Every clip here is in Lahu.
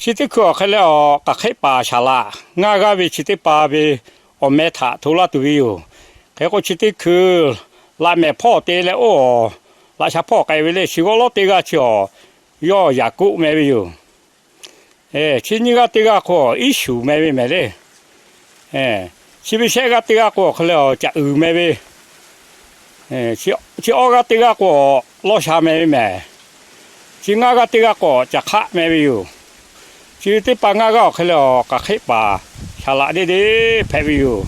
Chi teˇ hkui awˬ hk'e leh awˬ k'aˬ hk'eˆ paˍ shaˍ laꞈ ngaˇ g'aˇ ve chi teˇ pa ve awˬ meh htaꞈ hto laˇ tuˬ ve yoˬ. Hk'e k'o chi teˇ hkui laꞈ mehˍ hpawˇ te leh oˇ awˬ laꞈ sha hpawˇ k'ai ve le, chi g'awˇ lawˉ teˇ g'aˇ chi awˬ yawˇ Yaˍkoˆ meh ve yoˬ. Chi nyiˇ g'aˇ teˇ g'aˇ k'o Iˉshuˍ meh ve mehˍ le. Chi ve shehˆ g'aˇ teˇ g'aˇ k'o awˬ hk'e leh awˬ Caꞈ uiˍ meh ve. Chi awˇ g'aˇ teˇ g'aˇ k'o Lawˇ sha meh ve mehˍ. Chi ngaˇ g'aˇ teˇ g'aˇ k'o Caˍ hk'aˆ meh ve yoˬ. Chi teˇ pa ngaˇ g'aˇ awˬ hk'e leh awˬ k'aˬ hk'eˆ paˍ shaˍ laꞈ deˇ deˇ hpehꞈ ve yoˬ.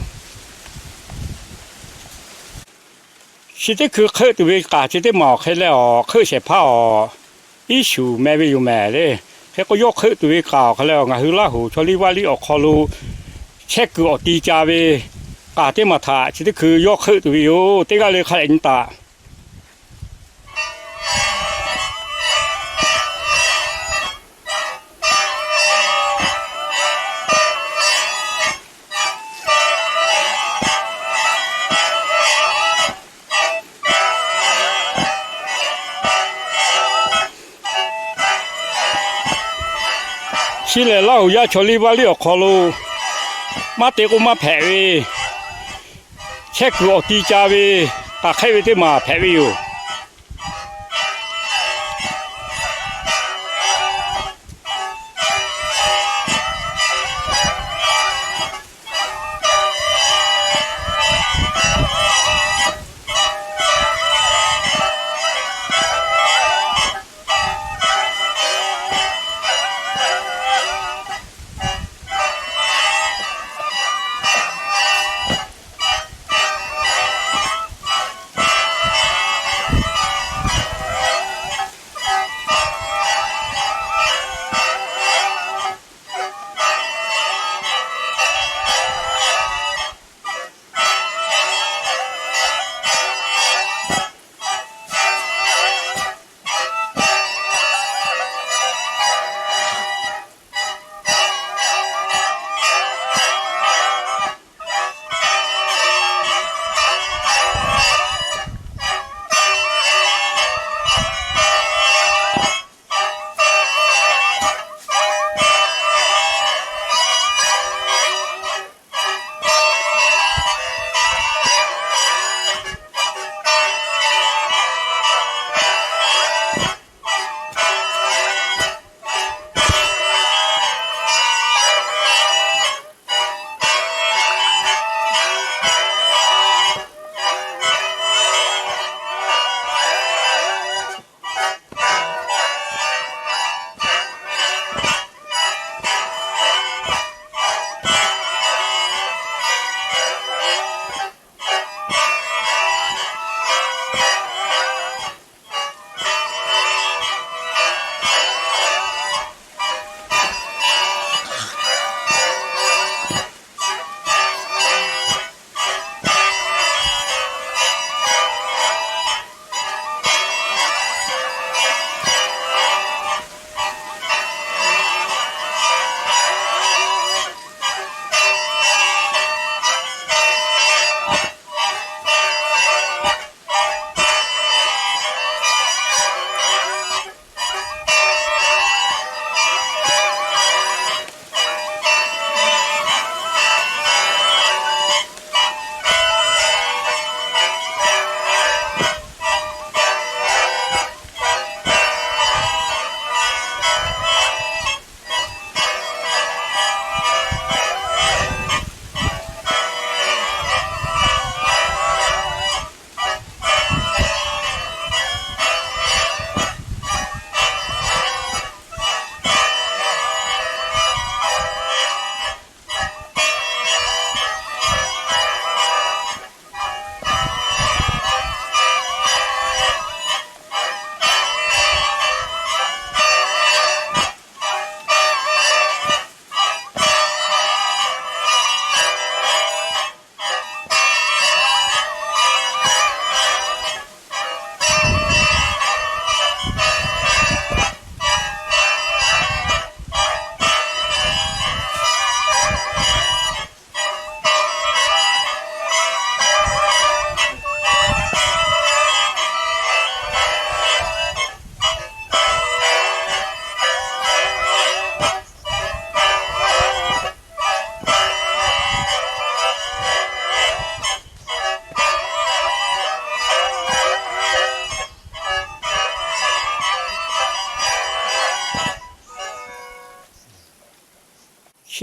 Chi teˇ hkui hk'euˆ tuˬ ve k'aˍ chi teˇ maˬ awˬ hk'e leh awˬ hk'euˆ shehˍ hpaˇ awˬ Iˉshuˍ meh ve yoˬ mehˍ le. Hk'e k'o yawˇ hk'euˆ tuˬ ve k'aˍ awˬ hk'e leh awˬ ngaˬ hui Laˇ huˍ chaw liˇ vaˇ liˇ awˬ hk'aw lo chehˇ kuiˬ awˬ ti ca ve k'aˍ teˇ maˬ htaꞈ chi teˇ hkui yawˇ hk'euˆ tuˬ ve yoˬ. Teˇ g'aˇ le hk'a dehꞈ nyi taꞈ. Chi lehˬ Laˇ huˍ yaˇ chaw liˇ vaˇ liˇ awˬ hk'aw lo maˇ te k'o maˇ hpehꞈ ve chehˇ kuiˬ awˬ ti ca ve k'aˍ hk'eˆ ve teˇ maˬ hpehꞈ ve yoˬ.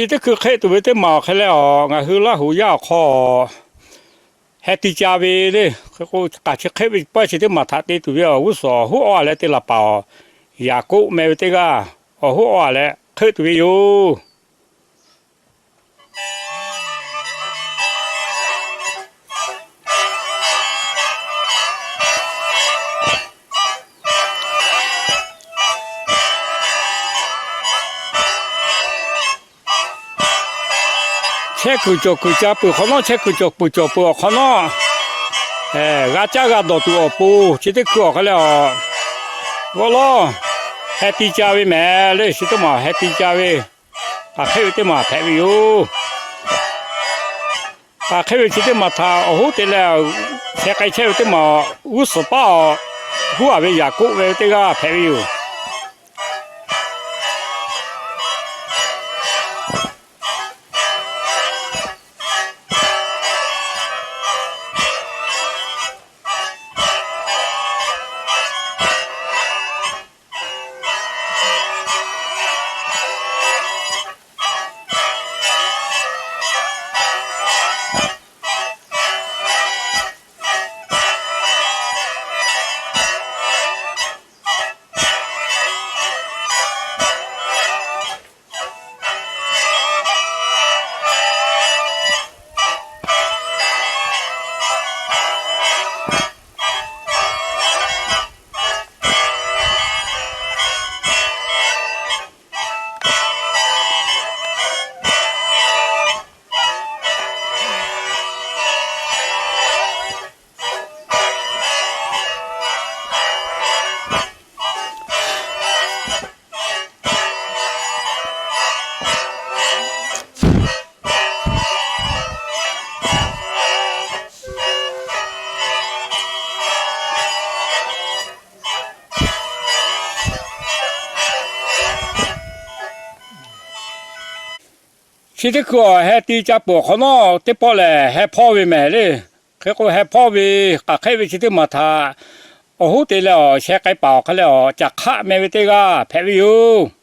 Chi teˇ hkui hk'eˆ tuˬ ve teˇ maˬ awˬ hk'e leh, ngaˬ hui Laˇ huˍ yaˇ awˬ hk'aw heh ti ca ve le. Hk'e k'o, k'aˬ chi hk'eˆ ve pawehˇ chi teˇ maˬ htaꞈ te tuˬ ve awˬ g'uˇ suhˍ awˬ hoˉ awˬ a leh te laˬ paˍ awˬ, Yaˍkoˆ meh ve teˇ g'aˇ awˬ hoˉ awˬ a leh hk'eˆ tuˬ ve yoˬ. Chehˇ kuiˬ cawˬ kuiˬ ca peuˬ hk'awꞈ nawˉ, chehˇ kuiˬ cawˬ kuiˬ cawˬ peuˬ awˬ hk'awꞈ nawˉ, g'a caˇ g'a dawˬ tuˬ awˬ pon chi teˇ hkui awˬ hk'e leh, g'awˇ lawˇ, heh ti ca ve mehˍ le. Chi teˇ maˬ heh ti ca ve, k'aˬ hk'eˆ ve teˇ maˬ hpehꞈ ve yoˬ. K'aˬ hk'eˆ ve chi teˇ maˬ htaꞈ awˬ hoˉ te leh, sheh k'ai chehˇ ve teˇ maˬ g'uˇ suhˍ paˉ awˬ, huˉ a ve Yaˍkoˆ ve teˇ g'aˇ hpehꞈ ve yoˬ. Chi teˇ hkui awˬ heh ti ca peuˬ awˬ hk'awꞈ nawˉ teˇ pawˆ lehˬ heh hpawˇ ve mehˍ le. Hk'e k'o, heh hpawˇ ve k'aˬ hk'eˆ ve chi teˇ maˬ htaꞈ awˬ hoˉ te leh awˬ sheh k'ai paˍ awˬ hk'e leh awˬ, Caˬ hk'aˆ meh ve teˇ g'aˇ hpehꞈ ve yoˬ.